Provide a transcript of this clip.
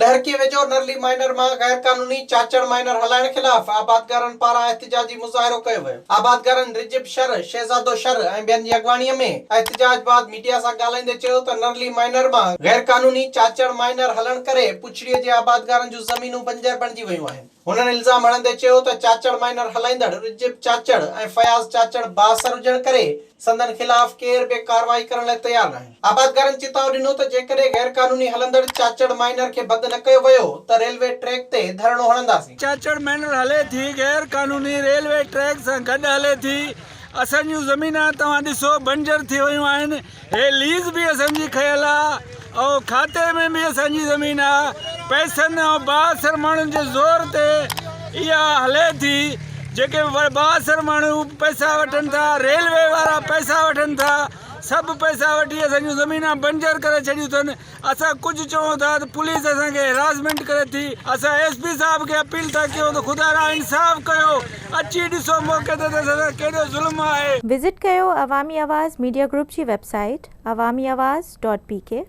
ڏهرڪي ويجهو نرلي مائنر مان غيرقانوني چاچڙ مائنر هلائڻ خلاف آبادگارن پاران احتجاجي مظاهرو ڪيو ويو. آبادگارن رجب شر، شهزادو شر ۽ ٻين جي اڳواڻي ۾ احتجاج بعد ميڊيا سان ڳالهائيندي چيو ته نرلي مائنر مان غيرقانوني چاچڙ مائنر هلڻ ڪري پڇڙي جي آبادگارن جون زمينون بنجر بڻجي ويون آهن. هنن الزام هڻندي چيو ته چاچڙ مائنر هلائيندڙ رجب چاچڙ ۽ فياض چاچڙ بااثر هجڻ ڪري سندن خلاف ڪير به ڪارروائي ڪرڻ لاء تيار ناهن. آبادگارن چتاء ڏنو ته جيڪڏهن غيرقانوني هلندڙ چاچڙ مائنر کي بند نه ڪيو ويو ته ريلوي ٽريڪ تي ڌرڻو هڻنداسين. چاچڙ مائنر هلي ٿي غير قانوني ريلوي ٽريڪ سان گڏ هلي ٿي اسان جون زمينان توهان ڏسو بنجر ٿي ويون آهن هي ليز به اسان جي کنيل آ ۽ کاتي ۾ به اسان جي زمين آ پئسن ۽ بااثر ماڻهن جي زور تي اها هلي ٿي جيڪي بااثر ماڻهو پئسا وٺن ٿا ريلوي وارا پئسا وٺن ٿا سڀ پئسا وٺي اسان جون زمينان بنجر ڪري ڇڏيون اٿن اسان ڪجهه چئون ٿا ته پوليس اسان کي هراسمينٽ ڪري ٿي اسان ايس پي صاحب کي اپيل ٿا ڪيون ته خدا را انصاف ڪيو اچي ڏسو موقعي تي ته اسان سان ڪيڏو ظلم آهي. وزٽ ڪيو عوامي آواز ميڊيا گروپ جي website Awami Awaz dot P K.